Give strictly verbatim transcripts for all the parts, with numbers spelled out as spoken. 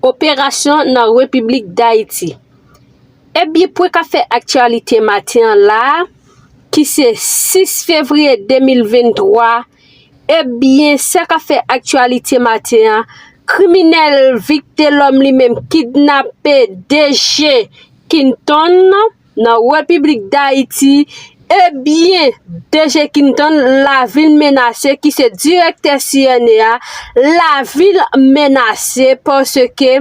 Operasyon nan Repiblik Dayiti. Ebyen, pwen k ap fè aktyalite maten an la a, ki se sis fevriye de mil venntwa, ebyen, sa k ap fè aktyalite maten an, kriminèl Vitelhomme li menm kidnape D G Kinton nan Repiblik Dayiti. Ebyen, D G Kinton, lavi l menase, ki se direktè C N A a, lavi l menase paske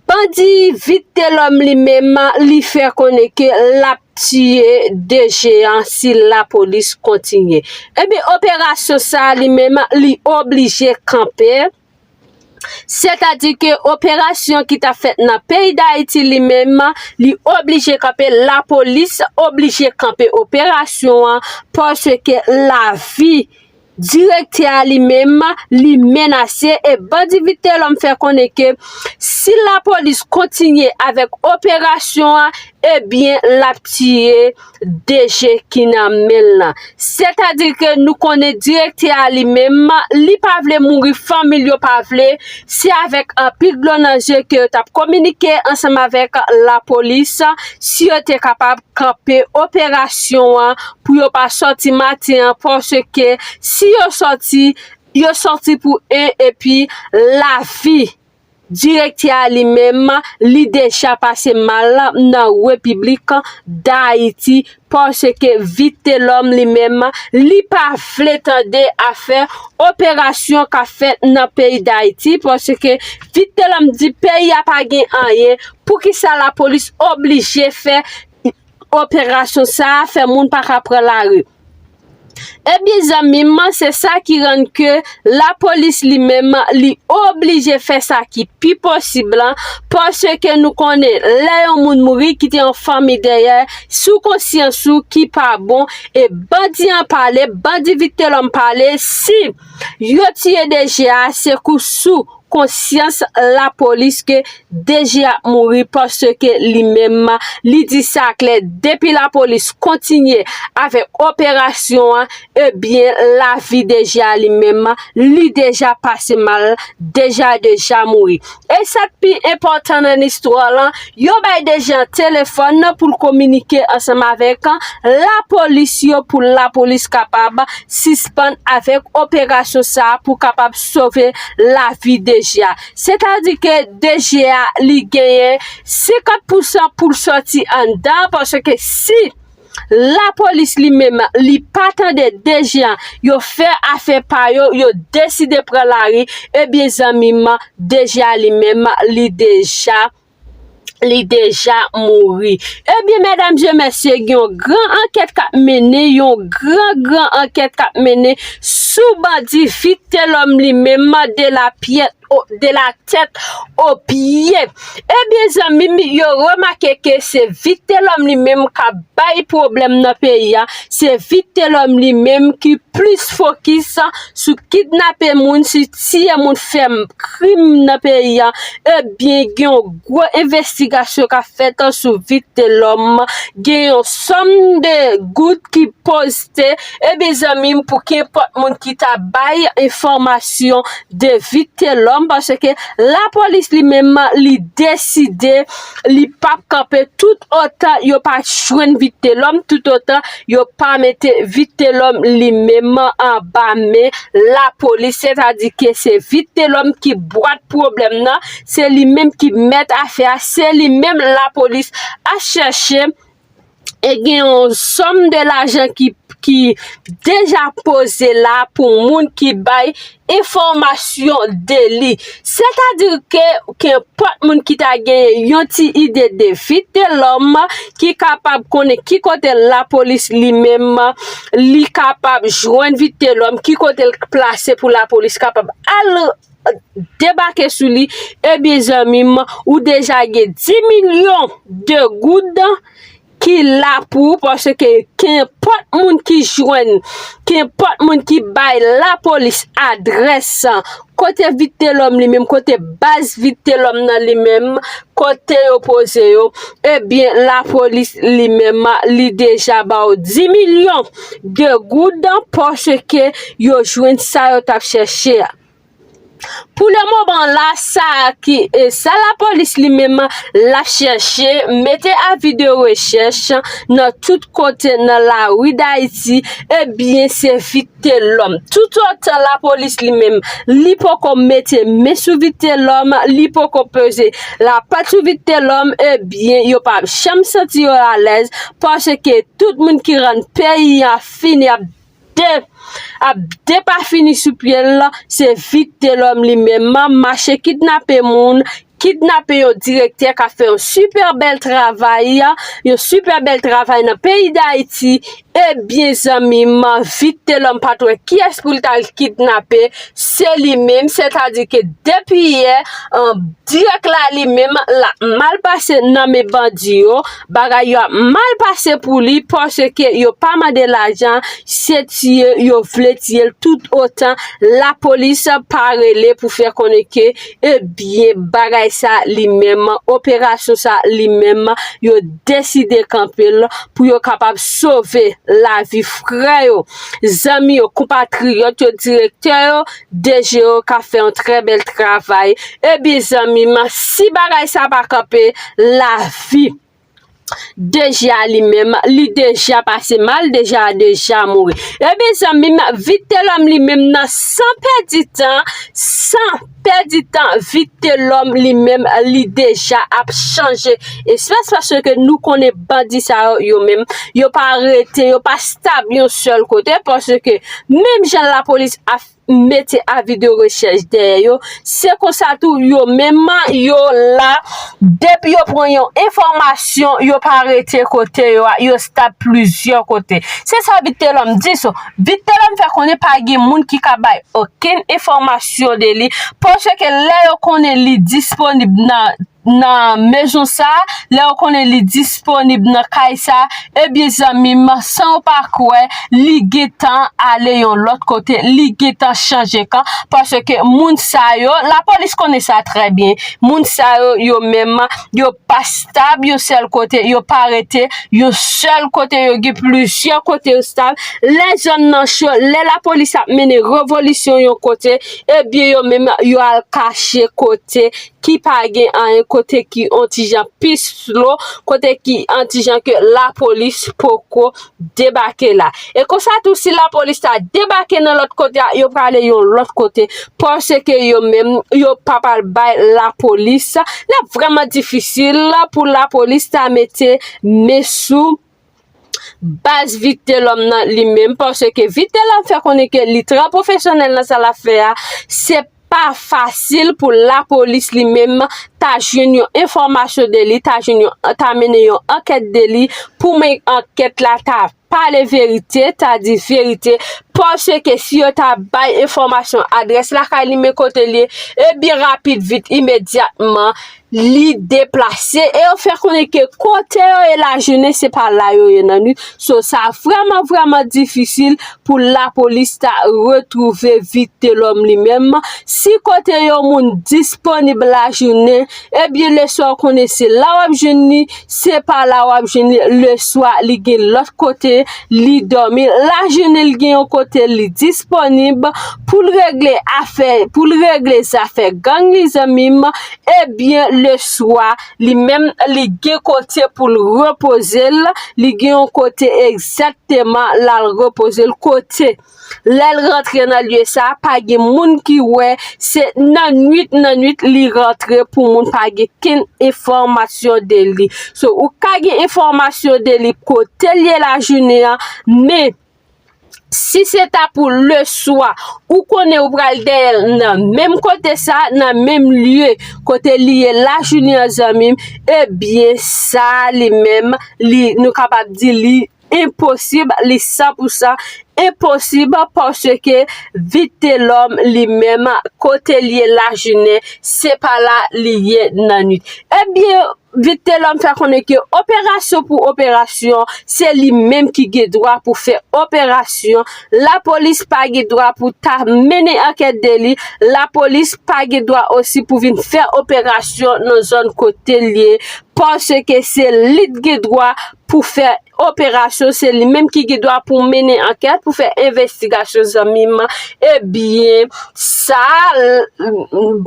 bandi Vitelhomme li menm, li fè konnen ke l ap tiye D G an si lapolis kontinye. Ebyen, operasyon sa a li menm, li oblije kanpe. Sètadi ke operasyon ki t ap fèt nan peyi Dayiti li menm, li oblije kanpe, lapolis oblije kanpe operasyon an, paske lavi direktè a li menm, li menase, e bandi Vitelhomme fè konnen ke si lapolis kontinye avèk operasyon an, ebyen, l ap tiye D G ki nan men l lan. Sètadi ke nou konnen direktè a li menm, li pa vle mouri, fanmi l yo pa vle. Se avèk anpil dlo nan zye ke yo t ap kominike ansanm avèk lapolis, si yo te kapab kanpe operasyon an pou yo pa sòti maten an, paske si yo sòti, yo sòti pou en, epi lavi direktè a li menm, li deja pase mal nan Repiblik Dayiti, paske Vitelhomme li menm, li pa vle tande afè operasyon k ap fèt nan peyi Dayiti, paske Vitelhomme di peyi a pa gen anyen, poukisa lapolis oblije fè operasyon sa a, fè moun pa ka pran lari? Ebyen, zanmi m, se sa ki rann ke lapolis li menm, li oblije fè sa ki pi posib lan, paske nou konnen, lè yon moun mouri, kite yon fanmi dèyè, sou konsyans ou ki pa bon, e bandi an pale, bandi Vitelhomme pale, si yo tiye D G a, se kou sou konsyans lapolis ke D G ap mouri, paske li menm, li di sa klè, depi lapolis kontinye avèk operasyon an, ebyen, lavi D G a li menm, li deja pase mal, D G a deja mouri. E sa k pi enpòtan nan istwa lan, yo bay D G a telefòn pou l kominike ansanm avèk lapolis yo, pou lapolis kapab sispann avèk operasyon sa a pou kapab sove lavi D G a. Sètadi ke D G a, li genyen senkant pousan pou l sòti anndan, paske si lapolis li menm, li pa tande D G a, yo fè afè pa yo, yo deside pran lari, ebyen, zanmi m, D G a li menm, li deja, li deja mouri. Ebyen, medam e mesye, gen yon gran ankèt k ap mennen, yon gran, gran ankèt k ap mennen sou bandi Vitelhomme li menm, de la pyèt o, de la tèt o pye. Ebyen, zanmi m, yo remake ke se Vitelhomme li menm k ap bay pwoblèm nan peyi a. Se Vitelhomme li menm ki plis fokis sou kidnape moun, sou tiye moun, fè krim nan peyi a. Ebyen, gen yon gwo envestigasyon k ap fèt sou Vitelhomme. Gen yon sòm de goud ki poste. Ebyen, zanmi m, pou kenpòt moun ki ta bay enfòmasyon de Vitelhomme, paske lapolis li menm, li deside, li p ap kanpe tout otan yo pa jwenn Vitelhomme, tout otan yo pa mete Vitelhomme li menm anba men lapolis. Sètadi ke se Vitelhomme ki bwat pwoblèm nan, se li menm ki mèt afè a, se li menm lapolis ap chèche. E gen yon sòm de lajan ki, ki deja poze la pou moun ki bay enfòmasyon de li. Sètadi ke kenpòt moun ki ta genyen yon ti ide de Vitelhomme, ki kapab konnen ki kote lapolis li menm, li kapab jwenn Vitelhomme, ki kote l plase pou lapolis kapab al debake sou li, ebyen, zanmi m, ou deja gen dis milyon de goud ki la pou ou, paske kenpòt moun ki jwenn, kenpòt moun ki bay lapolis adrès kote Vitelhomme li menm, kote baz Vitelhomme nan li menm, kote yo poze yo, ebyen, lapolis li menm, li deja ba w dis milyon de goud, paske yo jwenn sa yo t ap chèche a. Pou le moman la, sa ki e sa lapolis li menm l ap chèche, mete avi de rechèch nan tout kote nan lari Dayiti, ebyen se Vitelòm. Toutotan lapolis li menm li poko mete men sou Vitelòm, li poko peze lapat sou Vitelòm, ebyen yo p ap janm santi yo alèz, paske tout moun ki rann peyi a fini ap de ap depafini sou pye l, se Vitelòm li menm mache kidnape moun, kidnape yon direktè k ap fè yon sipè bèl travay, yon sipè bèl travay nan peyi Dayiti. Ebyen zanmi m, Vitelòm pa t wè kiyès pou l t al kidnape, se li menm, sètadi ke depi yè, dirèk la li menm l ap mal pase nan men bandi yo, bagay yo ap mal pase pou li paske yo pa mande lajan, se tiye yo vle tiye l tout otan lapolis pa rele pou fè konnen ke ebyen bagay sa li menm, operasyon sa li menm yo deside kanpe l pou yo kapab sove lavi frè yo, zanmi yo, konpatriyòt yo, direktè yo, D G yo k ap fè yon trè bèl travay. Ebyen zanmi m, si bagay sa pa kanpe, lavi D G a li menm, li deja pase mal, deja deja mouri. Ebyen zanmi m, Vitelòm li menm nan san pèdi tan, san pèdi tan, Vitelòm li menm li deja ap chanje espès paske nou konnen bandi sa yo, yo menm, yo pa rete, yo pa stab yon sèl kote paske menm jan lapolis ap mete avi de rechèch dèyè yo, se konsa tou yo menm yo la, depi yo pran yon enfòmasyon, yo pa rete kote yo a, yo stab plizyè kote. Se sa Vitelòm di so. Vitelòm fè konnen pa gen moun ki ka bay okenn enfòmasyon de li, paske lè yo konnen li disponib nan nan mezon sa, lè yo konnen li disponib nan kay sa, ebyen zanmi m, san w pa kwè, li gentan ale yon lòt kote, li gentan chanje kan, paske moun sa yo, lapolis konnen sa trè byen, moun sa yo, yo menm, yo pa stab yon sèl kote, yo pa rete yon sèl kote, yo gen plizyè kote yo stab. Lè zòn nan cho, lè lapolis ap mennen revolisyon yon kote, ebyen yo menm, yo al kache kote ki pa gen anyen, kote ki on ti jan pi slo, kote ki on ti jan ke lapolis poko debake la. E konsa tou, si lapolis ta debake nan lòt kote a, yo prale yon lòt kote, paske yo menm, yo pa pral bay lapolis. L ap vrèman difisil pou lapolis ta mete men sou baz Vitelòm nan li menm, paske Vitelòm fè konnen ke li trè pwofesyonèl nan sa l ap fè a, se pa fasil pou lapolis li menm ta jwenn yon enfòmasyon de li, ta jwenn yon, ta mennen yon ankèt de li, pou men ankèt la ta pale verite, ta di verite, paske si yo ta bay enfòmasyon adrès lakay li, men kote l ye, ebyen rapid vit, imedyatman, li deplase e yo fè konnen ke kote yo ye lajounen, se pa la yo ye nan nwit. So, sa vrèman, vrèman difisil pou lapolis ta retwouve Vitelòm li menm. Si kote yon moun disponib lajounen, ebyen, leswa w konnen se la w ap jwenn li, se pa la w ap jwenn li, leswa li gen lòt kote li dòmi. Lajounen li gen yon kote li disponib pou l regle afè, pou l regle zafè gang li, zanmi m. Ebyen, leswa, li menm, li gen kote pou l repoze l, li gen yon kote egzakteman l al repoze l kote. Lè l rantre nan lye sa, pa gen moun ki wè, se nan nwit, nan nwit li rantre pou moun pa gen kenn enfòmasyon de li. So, ou ka gen enfòmasyon de li kote l ye lajounen an, men si se ta pou leswa, ou konnen ou pral dèyè l nan menm kote sa, nan menm lye kote li ye lajounen an, zanmi m, ebyen, sa li menm, li, nou kapab di li enposib, li san pou san enposib, paske Vitelòm li menm, kote l ye lajounen, se pa la li ye nan nwit. Ebyen, Vitelòm fè konnen ke operasyon pou operasyon, se li menm ki gen dwa pou fè operasyon. Lapolis pa gen dwa pou ta mennen ankèt de li. Lapolis pa gen dwa osi pou vin fè operasyon nan zòn kote l ye, paske se li t gen dwa pou fè operasyon, se li menm ki gen dwa pou mennen ankèt, pou fè envestigasyon, zanmi m. Ebyen, sa,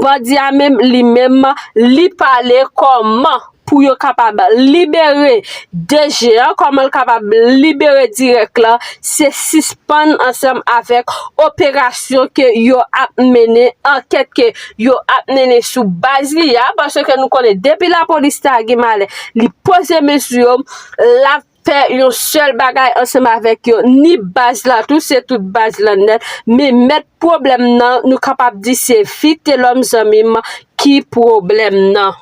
bandi a menm, li menm, li pale kòman pou yo kapab libere D G an, kòman l kapab libere dirèk la, se sispann ansanm avèk operasyon ke yo ap mennen, ankèt ke yo ap mennen sou baz li a, paske nou konnen depi lapolis ta gen malè, li poze mezi yo, l ap fè yon sèl bagay ansanm avèk yo, ni baz la tou, se tout baz la nèt, men mèt pwoblèm nan, nou kapab di se Vitelhomme, zanmi m, ki pwoblèm nan.